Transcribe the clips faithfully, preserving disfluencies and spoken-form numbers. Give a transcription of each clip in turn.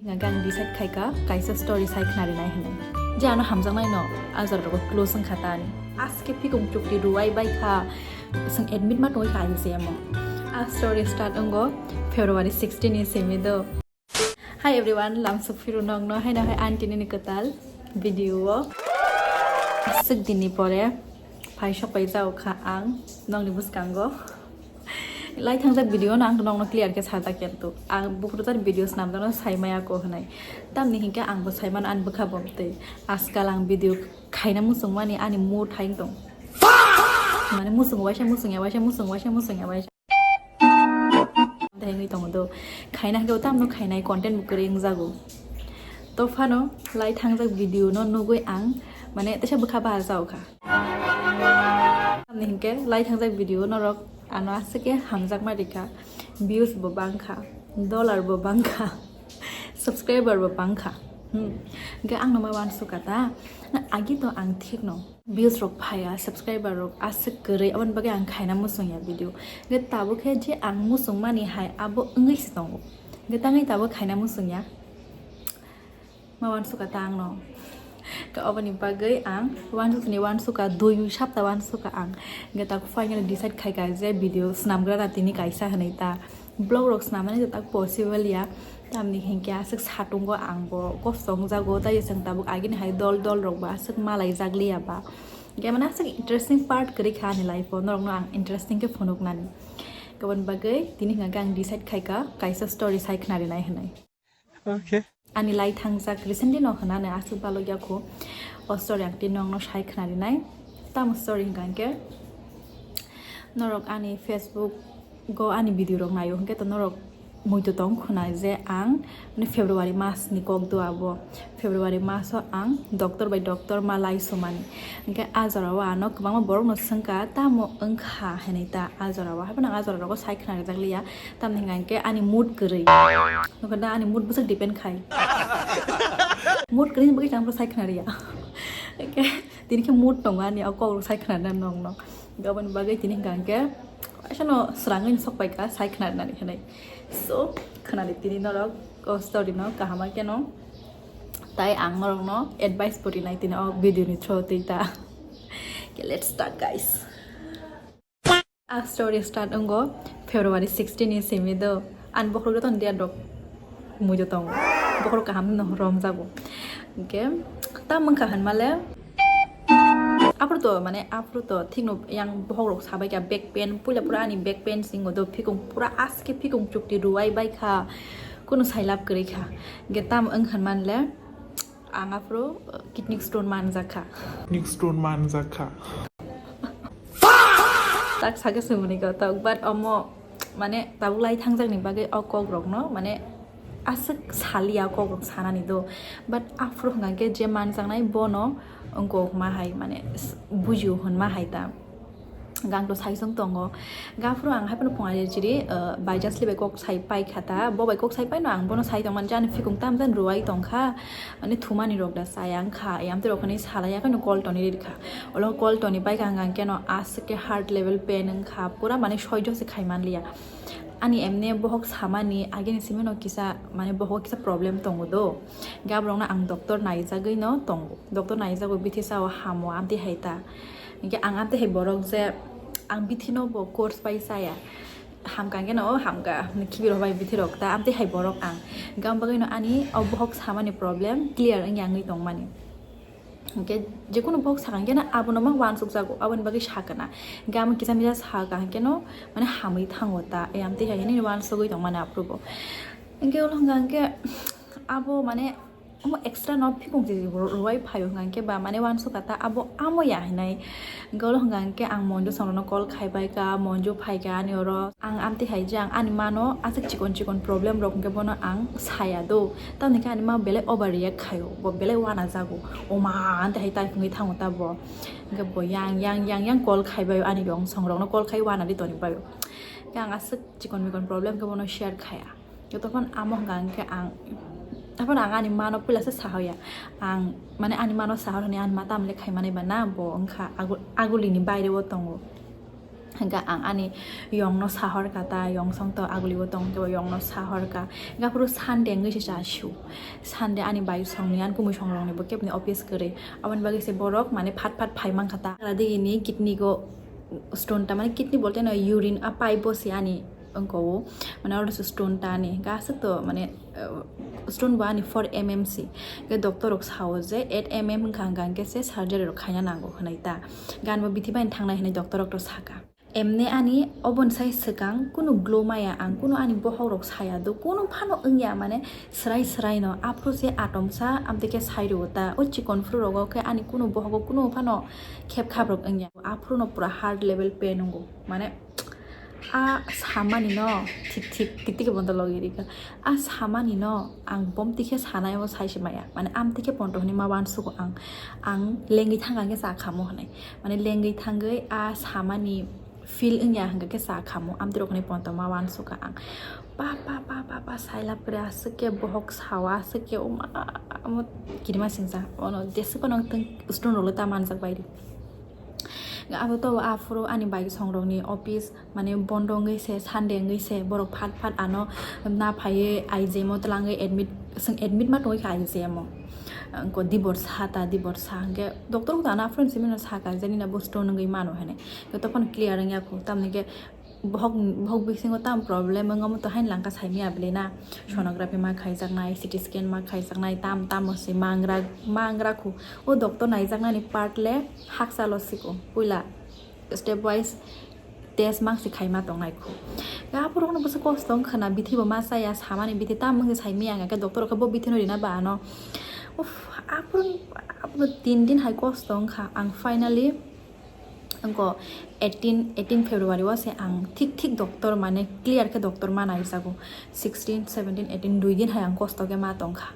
Hingke ang decide khaika kaisa story sai khnarinai hinwi. Je ano hamjaknai no, a jora rogo close wngkha ta ani. Aske phikung chukti ruwai bai kha, swng admit ma tongwi kha I C M o. A story start wngo February sixteen ni simi do. Hi everyone, lamsok phiru nokno haino hai aunty nini kwtal video o. Aswk dinni pore phai sok pai jao kha ang nokni bwskango. Lai thangjak video no ang nokno clear khe sajak ya tu. Ang bukrujak video snamjakno sai maya ko hwnai. Tamni hinkhe ang bo sai mano ani bwkha bo twi. Ajkal ang video khaina muchungmani ani mood hai tong. Mane muchung waisa muchung ya waisa muchung waisa muchung ya waisa. Dai wngwi tongo do. Khaina hwnkhe tamno khainai content bo kwrwi wngjago. To phano lai thangjak video no nugwi ang mane teisa bwkha bahar jao kha. Tamni hinkhe lai thangjak video norok ano aswk khe hamjakma rikha. Views bo bangkha, dollar bo bangkha, subscriber bo bangkha. Hmm. Hinkhe angno ma uansukha ta. Na agi to ang thik no. Views rok phaiya, subscriber rok aswk kwrwi, aboni bagwi ang khaina muchungya video. Hinkhe tabuk khe je ang muchungmani hai abo wngwi se tongo. Hinkhe tangwi tabuk khaina muchungya. Ma uansukha ta angno. Ka oboni bagwi ang uansukha ni uansukha dui sapta uansukha ang. Hinkhe tak finally decide khaika je video snamgra na tini kaisa hinwi ta. Vlog rok snamnani tak possible ya. Tamni hinkhe aswk satungo ang bo kosto wngjago, tai chwng tabuk agini hai dol dol rok bo aswk malaijak liya ba. Hinkhe mane aswk interesting part kwrwi kha ani life o, norokno ang interesting khe phunuknani. Aboni bagwi tini hwnkhe ang decide khaika kaisa story sai khnarinai hinwi. Okay. Ani lai thangjak recently no hwnani aswk balokya kho. O story ang tini nokno sai khnarinai. Tamo story hwnkha hinkhe norok ani Facebook go ani video rok naio hinkhe to norok muitu tong khuna je ang mane February mas ni kok do abo. February maso ang doctor bai doctor ma lai sumani. Hinkhe a jorao ano kwbangma borokno swngkha, tamo wngkha hinwi ta a jorao? Haphano ang a jorao sai khna rijak liya, tamni hwnka hinkhe ani mood kwrwi. Nokha da ani mood bwswk depend khai. Mood kwrwini bagwi ang sai khna riya. Hinkhe tini khe mood tongo ani o kok rok sai khna rina nokno. Aboni bagwi tini hwnka hinkhe kaisa no swrangwi sok pai kha sai khna rinani hinwi. So khna di tini norok o story no kaham khe no. Tai ang norokno advice bo rinai tini o video ni through twi ta. Okay, let's start, guys. A story start wngo February sixteen ni simi do. An bokhorok joto dia dok muido tongo. Bokhorok kaham no romjago. Hinkhe tam wngkha hinmale. Aphuru to mane aphuru to thikno yang bokhorok sabai kha back pain, puila pura ani back pain singo do, phikung pura aske phikung chukti ruwai bai kha. Kuno sailab kwrwi kha. Hinkhe tam wngkha hinmale. Ang aphuru, uh, kidney stone manjak kha. Kidney stone manjak kha. Tak sakhe swngmani kotok, but omo mane tabuk lai thangjakni bagwi o kokrokno mane aswk saliya o kokrok sanani do, but aphuru hwnkha khe je manjaknai bono wngkok ma hai mane s-, bujio hwnma hai ta. Gang to saisong tongo. Gaphuru ang haiphano phunga chiri, uh, by chance bai kok sai pai khata. Bo bai kok sai paino ang bono sai tongmani jani phikung tam jan ruwai tongkha. Mane thumani rok da sai ang kha. Yam te rok ni salai yakheno call toni rir kha. Olo call toni pai kha ang keno aswk khe heart level pain wng kha. Pura mane soijo se khai man liya. Ani emne bohok samani agini simino kisa mane bohok kisa problem tongo do. Gabrokno ang doctor naijagwi no tongo. Doctor naijagwi bithi sao hamo amti hai ta. Hinkhe ang amtwi hai borok je ang bithino bo course bai chaya. Hamkha hinkhe no, o hamkha, khibi rok bai bithi rok ta, amtwi hai borok ang. Hinkhe ang bagwi no ani o bohok samani problem clear wngya wngwi tongmani. Hinkhe jekunu bohok sakha hinkhe no abono ma uansuk jago, aboni bagwi sakha na. Hinkhe amo kisa misa sakha hinkhe no mane hamwi thango ta, e amtwi hai hinwi uansugwi tongmani aphuru bo. Hinkhe ulo hwnkha hinkhe abo mane Omo extra no phikung se ru-, ruwai phaio hwnkha hinkhe ba mane uansukha ta abo amo ya hinai. Hinkhe olo hwnkha hinkhe ang Monju songrokno call khai bai kha, Monju phai kha ani oro. Ang amtwi hai je ang ani mano aswk chikon chikon problem rok hinkhe bono ang saya do. Tamoni khe ani ma belai over react khaio, bo belai uanajago. Oma amtwi hai tai phungwi thango ta bo. Hinkhe bo yang yang yang yang call khai baio ani yong songrokno call khai uanadi toni baio. Hinkhe ang aswk chikon mikon problem khe bono share khaya. Jotokhon amo hwnkha hinkhe ang, aphano ang ani mano puila se sahoya. Ang, mane ani mano sahor hwnwi ani ma tamle khaimani ba na, bo wngkha agu-, agulini baire o tongo. Hingke ang ani yongno sahor ka ta, yong song to aguli bo tong kebo yongno sahor ka. Hingke aphuru Sunday wngwi se cha su. Sunday ani bai songni ani kumui songrokni bo kebni office kwrwi. Aboni bagwi se borok mane phat phat phai mankha ta. Adi ni kidney go stone ta mane kidney bolte no urine a pipe bo se ani wngko o. Mane oro se stone ta ani. Hingke aswk to mane, uh, stone bo ani four M M se. Hingke doctor rok sao je eight M M wngkha hingke se surgery rok khaina nango hwnwi ta. Gan bo bithi bai thangnai hwnwi doctor rok to saka. Emne ani oboni sai swkang kunu glow maya ang, kunu ani bohok rok saya do, kunu phano wngya mane srai srai no. Aphuru se atomsa amtwi khe sai rwo ta, o chikon phuru rogo khe ani kunu bohogo kunu phano khep khap rok wngya. Aphuru no pura heart level pain wngo, mane a samani no thik thik thik thik bondo logi rika. A samani no ang bomti khe sanai o sai se maya, mane amtwi khe ponto hwnwi ma wansugo ang, ang lengwi thang ang khe sa khamo hwnwi. Mane lengwi thangwi a samani feel wngya hingka khe sa khamo, amtwi rokni ponto ma wansuka ang. Pa, pa, pa, pa, pa, sailap kre aswk khe bohok sawa, aswk khe uma, amo kirima singsa. Ono jeswk phano tong stone rok le ta manjak bai di. Abo to aphuru ani bai song rokni office mane bondo wngwi se, Sunday wngwi se, borok phat phat ano na phaiwi I G M o twlangwi admit, swng admit ma tongwi kha I G M o. Angko dibor sa ta, dibor sa hingke doctor ko ana friend simi no saka jani na bo stone wngwi mano hene. Ko tokon clear wngya ko, tamni ke bohok, bohok bisingo tam problem wngmo to hain langka saimi abli na. Sonography ma khaijaknai, C T scan ma khaijaknai, tam tam se mangra, mangra ko. O doctor naijaknani part le haksa lo siko, puila step wise test mang se khaima tongnai khu. Aphuru no bwswk kosto wngkha na, bithi bo ma chaya, samani bithi tam wngkhe saimi ang, hwnkhe doctor khe bo bithi no rina ba ano. Uff, aphuru, aphuru tin din hai kosto wngkha ang. Finally angko eighteen, eighteen February o se ang thik thik doctor mane clear khe doctor ma naijago. Sixteen, seventeen, eighteen dui din hai ang kosto khe ma tongkha.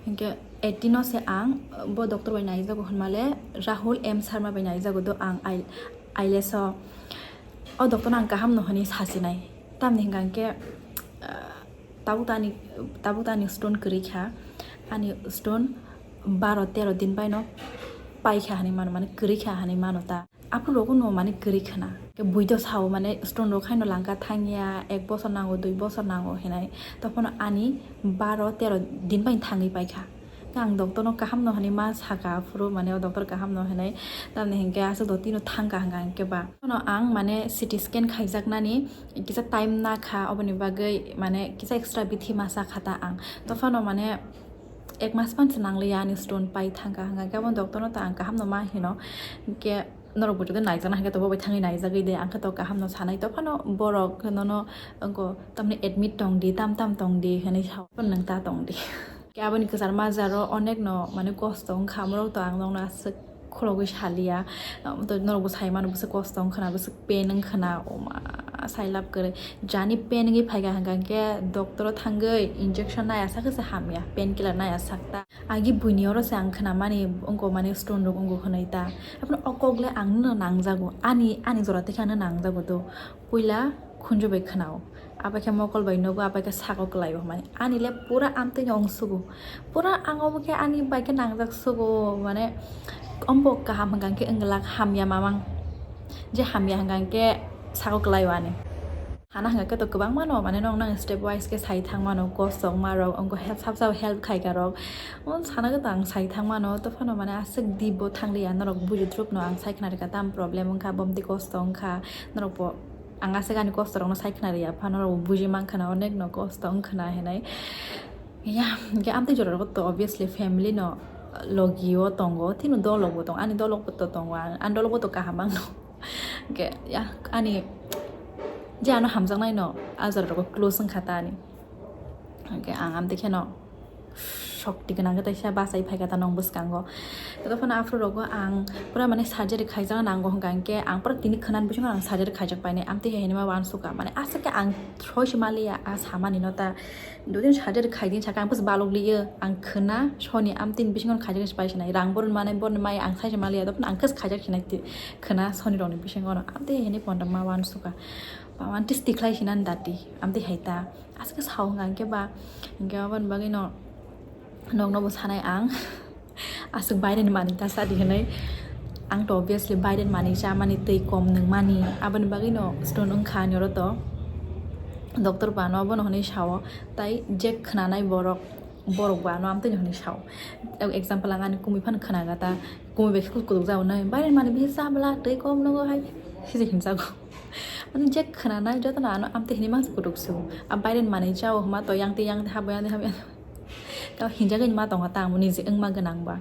Hwnkhe eighteen o se ang bo doctor bai naijago hwnmale Rahul M Sharma bai naijago do ang ai-, aileso. O doctor no ang kaham no hwnwi sasinai. Tamni hwnkha hwnkhe, ah, tabuk ta ani, tabuk ta ani stone kwrwi kha. Ani stone baro tero din bai no paikha hwnwi mano, mane kwrwi kha hwnwi mano ta. Aphuru rogo no mane kwrwi khna. Ke buido sao mane stone rok haino langka thangya, ek bosor nango, dui bosor nango hinai. Tophano ani baro tero din bai thangwi paikha. Ang doctor no kaham no hwnwi ma saka aphuru mane o doctor kaham no hwnwi. Tamni hinkhe aswk do tino thangka hwnka hinkhe ba. Ano ang mane C T scan khaijaknani kisa time nakha, oboni bagwi mane kisa extra bithi ma sakha ta ang. Tophano mane ek mas phan se nangliya ani stone pai thangka hwnka hinkhe abo doctor no ta ang kaham no ma hino. Hinkhe norok bo jodi naijakna hinkhe to bo bai thangwi naijagwi de, ang khe to kaham no sanai. Tophano borok nono wngko tamni admit tong di, tam tam tong di hinwi sao, nwng ta tong di. Khe aboni kwchar majaro onek no mane kosto wngkha, amorok to ang nokno aswk khulogwi saliya. Um, to norok bo sai mano bwswk kosto wngkha na, bwswk pain wngkha na, oma sailap kwrwi. Jani pain wngwi phaikha hwnka hinkhe doctor o thangwi injection naiya sakhe se hamya, pain killer naiya sakta. Agi buini oro se ang khwnamani wngko mane stone rok wngko hwnwi ta. Aphano o kok le ang no nangjago, ani, ani jora tei khe ang no nangjago do. Puila khunju bai khwnao, abai khe mokol bai nogo, abai khe sako kwlaio hwnmani. Ani le pura amtwi no wngsugo. Pura ang obo khe ani bai khe nangjak sugo, mane ombo kaham hwnka khe wngwlak, hamya mamang. Je hamya hwnka khe sako kwlaio ani. Hana hwnka khe to kwbangma no, mane nokno ang step wise khe sai thangmano, kosongma rok, wngkha help, sabsa help khaika rok. O sana khe to ang sai thangmano, to phano mane aswk deep bo thangliya, norok buji trup no ang sai khna rwkha, tam problem wngkha, bomti kosto wngkha, norok bo ang aswk ani kosto rokno sai khna rwya pha, norok bo buji mankha na, onek no kosto wngkha na hinai. Ya, hwnkhe amtwi jora rogo to obviously family no logi o tongo, tini dolok bo tongo, ani dolok bo to tongo, ang, ani dolok bo to kaham ang no. Hwnkhe, ya, ani je ano hamjaknai no, a jora rogo close wngkha ta ani. Hwnkhe ang amtwi kheno shokti gwnang khe teisa bachai phaikha ta nong bwskango. Tei phano aphuru rogo ang pura mane surgery khaijakna nango hwnka hinkhe ang pura tini khwnani bisingo ang surgery khaijak painai. Amtwi hai hinwi ma uansukha, mane aswk khe ang soi se maliya a samani no ta. Dudin surgery khaidin sakha ang bwswk balok liyo, ang khwna soni amtwini bisingo khaijak se pai sinai. Rang boroni mane boroni maya ang sai se maliya, tei phano ang khe khaijak sinai khwna soni rokni bisingo no. Amtwi hai hinwi phone rok ma uansukha. Ba uan tisti khlai sinani dati, amtwi hai ta. Aswk khe sao hwnka hinkhe ba, hinkhe aboni bagwi no nokno bo sanai ang. Aswk baireni manwi ta sadi hinwi. Ang to obviously baiden manwi chamani twi kom nungmani, aboni bagwino stone wngkha ani oro to. Doctor bo ano abono hwnwi sao, tai je khwnanai borok, borok bo ano amtwino hwnwi sao. Example, ang ani kumui phano khwnaga ta, kumui bai khe kutuk jao nai, baiden manwi bisi chabla twi kom nungo hai, sijak hinjago. Mane je khwnanai jotono ano amtwi hwnwi mangsa kutuk su. A baiden manwi chao hwnma to yangtwi yangtwi habo yangtwi habo yangtwi. Tao hinjagwi ma tongo ta, amo nije wngma gwnang ba.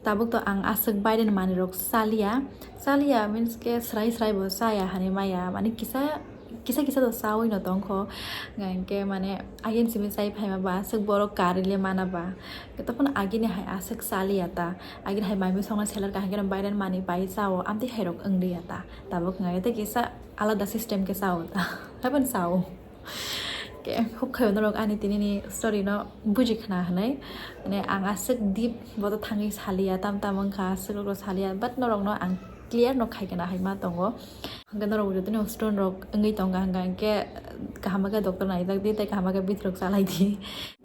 Tabuk to ang aswk baiden manwi rok chaliya. Chaliya means ke srai srai bo chaya hani maya. Mane kisa, kisa kisa to chawi no tongkho. Hingke mane ayen simi chai phaima ba aswk borok karwi le mana ba. Tokon agini hai aswk chaliya ta. Agini hai mai mui songna seller kaham khe baiden manwi pai chao. Amtwi hai rok wngdi ya ta. Tabuk hingke tei kisa alada system ke chao ta. Haban chao. Ke hub khayo norok ani tini ni story no buji khna hwnwi. Mane ang aswk deep boto thangwi saliya, tam tam wngkha, aswk rok saliya, but norok no ang clear no khai khna hai ma tongo. Hwnkhe norok bo jotono stone rok wngwi tongo, hwnkha hwnkhe kaham khe doctor naijak di, tei kaham khe bwtwi rok chalai di.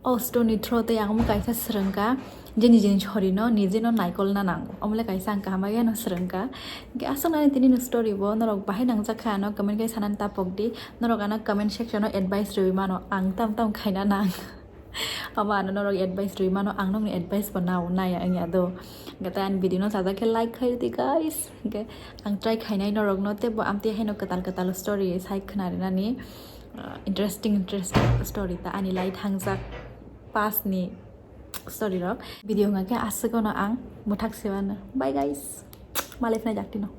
O stone ni through tei ang omo kaisa swrwngkha, je nijeni sorino nijeno naikolna nango. Omole kaisa ang kaham khe no swrwngkha. Hwnkhe aswk nani tini ni story bo norok bahai nangjak kha ano comment khe sanani tapok di. Norok ano comment section o advice rwui mano, ang tam tam khaina nang. Abo ano norok advice rwui mano, ang nokni advice bo nao naya wngya do. Hwnkhe tei ani video no sajak khe like khai di guys. Hwnkhe ang try khainai norok no teibo amtwi haino kwtal kwtal story sai khwna rinani. Ah, interesting, interesting story ta ani lai thangjak past ni story rok. Video wngkha khe aswk no ang mwthak se mano. Bye guys. Malai phai jak tino.